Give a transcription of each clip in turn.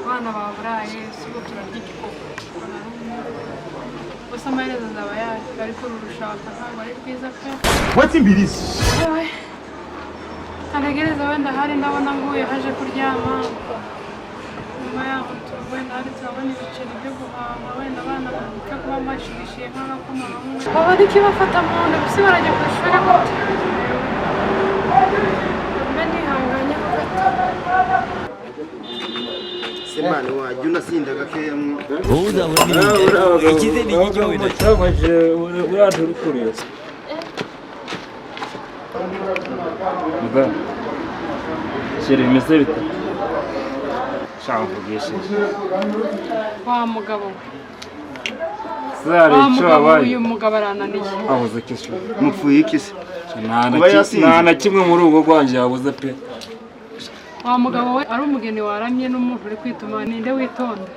Abana baburaye, si ubu turarya igikoko. Gusa amaherezo azaba yaje, ariko uru rushaka ntabwo ari rwiza pe. Wetin be this? Yewe, ntategereza, wenda hari ndabona nguye haje kuryama. Nyuma yaho wenda hari turabona ibiceri byo guhaha, wenda abana bapfa kuba bashigishiye nk'agakoma bamwe babona ikibafata mu nda. Gusa barajya ku ishuri gute? Mbe nihanganye ho gato. Semani, wajya unasinda gakeya mwo. Ikize ni igihe. Uraje uri kureba muga chéri, bimeze bite? Shaka mvugishije. Wa mugabo we. Zari Wa icyo mugabo, wabaye. uyu mugabo arananiye. Abuze kesho. Mupfuye iki se? Nta na Kuba yasinze. Nta na kimwe muri ubwo rwanjye yabuze pe. Wa mugabo we, ari umugeni waramye n'umuntu uri kwituma, ninde witonda?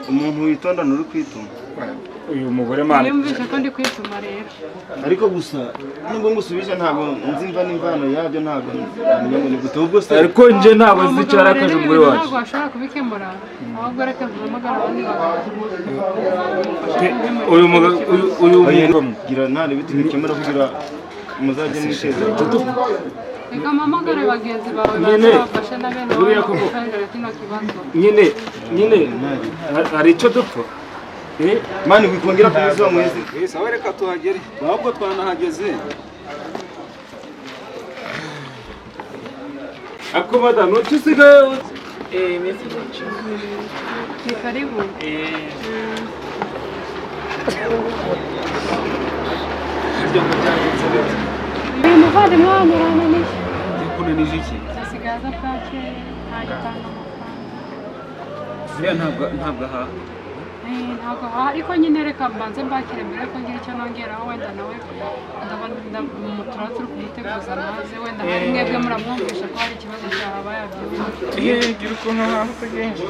Umuntu witonda nturi kwituma. Uyu mugore mana. Yumvise ko ndi kwituma rero. Ariko gusa nubwo ngusubije, ntabwo nzi imva n'imvano yabyo, ntabwo namenya ngo ni gute ubwo se. Ariko nje ntabwo Wa nzi icyo mugabo rero, yarakaje ibi umugore bintu wacu. ntabwo washobora kubikemura, ahubwo reka mpamagara abandi bagabo. Pe, uyu mugabo, uyu mugabo. Gira nta biti bikemura kugira muzajye mwiteza. Reka mpamagare bagenzi bawe Nyine, baze bafashe na bene buriya wabo koko. gukorera kino kibazo. Nyine hari icyo dupfa. Eh, Mani, wikongera kunyuza mwezi. Sawa, reka tuhagere, ahubwo twanahageze. Ako madamu uki usigaye Ni karibu. Ibyo ngo byagenze bite? Uyu muvandimwe wanyu arananiye. Yakunanije iki? Asigaye aza bwake, ntagitanga amafaranga. Buriya ntabwo ahaha. Eh, ntabwo aha, ariko nyine reka mbanze mbakire mbere ko ngira icyo nongeraho. Wenda nawe ndabona mu turaba turi kumuteguza, naze wenda hari mwebwe muramwumvisha ko hari ikibazo cyahabaye abyumva. Gira ukuntu ahaha utagenje.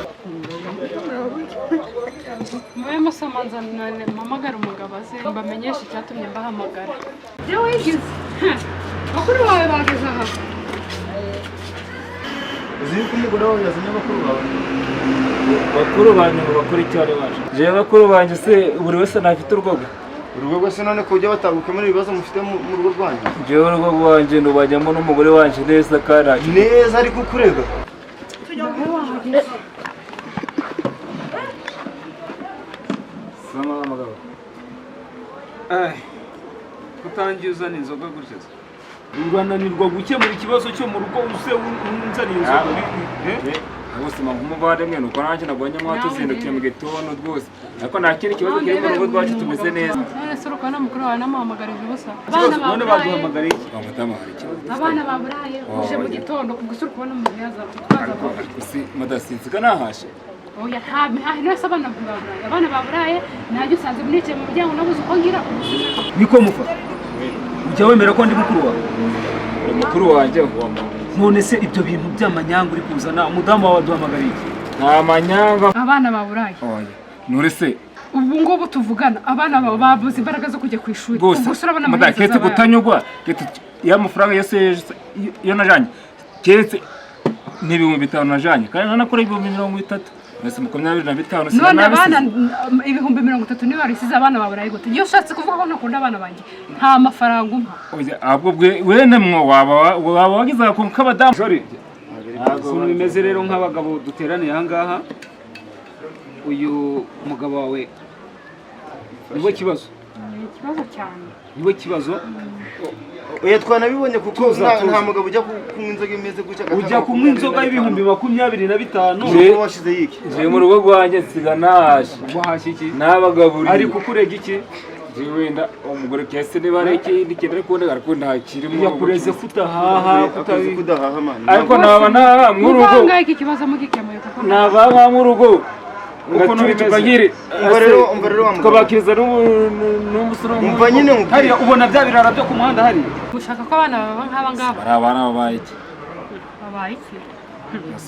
Mube musoma, nzanane mpamagara umugabo aze mbamenyeshe icyatumye mbahamagara. Ibyo wigize bakuru bawe bageze aha. Uzi yuko umugore wawe yazanye abakuru bawe? Bakuru banjye ngo bakore icyo ari baje. Jewe bakuru banjye se buri wese ntafite urugo? Urugo rwose none ku buryo batagukemura ibibazo mufite mu rugo rwanyu? Jewe urugo rwanjye nubajyamo n'umugore wanjye neza kandi Neza, ariko kurega. Wowe wahageze. Sama mugabo. Kutangiye uzana inzoga gutya se? Urananirwa gukemura ikibazo cyo mu rugo, use unzaniye inzoga. Eh? Ubuzima nk'umuvandimwe nuko nanjye nabonye mwatuzindukiye mu gitondo rwose, ariko nta kindi kibazo kiri mu rugo rwacu, tumeze neza. None se urukubona mukuru wawe namuhamagarije ubusa? Abana None baburaye. baduhamagara iki? Wa madamu, hari ikibazo? Abana baburaye, uje mu gitondo, ubwo se urukubona umuntu yaza gutwaza? Ariko si madasinzika nahashe. Oya, nta none se abana baburaye, abana baburaye ntajya usanze municaye mu muryango, nabuze uko ngira ubuzima. Niko mufa, ujya wemera ko ndi mukuru wawe? Uri mukuru wanjye wa mama. None se ibyo bintu by'amanyanga uri kuzana, umudamu wawe aduhamagara iki? Nta manyanga. Abana baburaye. Oya, nure se. Ubu ngubu tuvugana abana bawe babuze imbaraga zo kujya ku ishuri. Rwose. Ubwo se urabona Madamu, amaherezo keretse azaba kutanyugwa, keretse ya mafaranga yose yo najanye, keretse n'5000 najanye kandi nanakora 30,000, mbese 25. None abana 30,000 niba warisize, abana baburaye gute? Iyo ushatse kuvuga ko ntakunda abana banjye, nta mafaranga umpa. Oya, ahubwo bwe wene mwo waba wagize agakungu k'abadamu. Jori, ukuntu bimeze rero, nk'abagabo duteraniye aha ngaha, uyu mugabo wawe niwe kibazo. Ni ikibazo cyane. Niwe kibazo. Oya, twanabibonye kuko Tuza, nta tuza. mugabo ujya kunywa inzoga imeze gutya agatanga Ujya kunywa inzoga y'25,000. Urugo washize yiki? Jewe mu rugo rwanjye nsiga nahashe. Wahashye iki? N'abagaburiye. Ari kukurega iki? Jewe wenda umugore kese niba ari ikindi kintu ariko undi arakunda hakiri mu rugo. Yakureze kutahaha. Akazi Kutabi kudahaha mani. Ariko naba ntaha mu rugo. Muvanga iki kibazo mugikemuye kuko Naba nka mu rugo. Ukuntu bimeze. Ngakiri. Umva rero wa mugabo. Tukabakiriza n'umusore. Umva nyine nkubwire. Hariya ubona bya birara byo ku muhanda hariya. Gushaka ko abana baba nk'aba ngaba. Bari abana babaye iki? Babaye iki?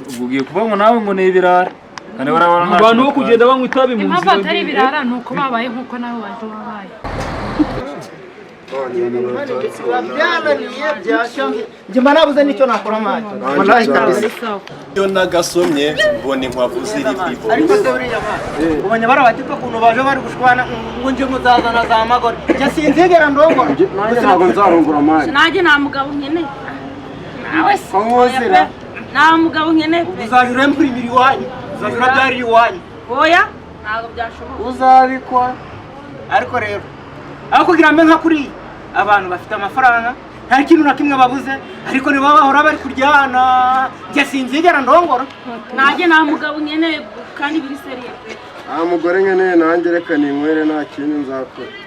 Ubwo ugiye kuvuga ngo nawe ngo ni ibirara. Kandi barabona nta Abantu bo kintu kugenda banywa itabi mu Impamvu nzira. atari ibirara ni uko babaye nk'uko nawe waje wabaye. Byananiye, byashanze, njye mba nabuze n'icyo nakora, man, wallahi kabisa. Iyo nagasomye mbona inkwavu ziri ku Ariko se buriya, man, ubonye bari abatipe ukuntu baje bari gushwana ngo nje muzazana za magore? Njye sinzigera ndongora. Nanjye ntabwo nzarongora, man. Nanjye nta mugabo nkeneye nawe se. Wamwozera. Nta mugabo nkeneye pe. Uzajya urempurimira iwanyu, uzajya urabyarira iwanyu. Oya, ntabwo byashoboka. Uzabikora. Ariko rero aho kugira mbe nka kuriya abantu bafite amafaranga, nta kintu na kimwe babuze, ariko nibo bahora bari kuryana, njye sinzigera ndongora. Nanjye nta mugabo nkeneye kandi biri sérieux pe. Nta mugore nkeneye nanjye, reka ninywere, nta kindi nzakora.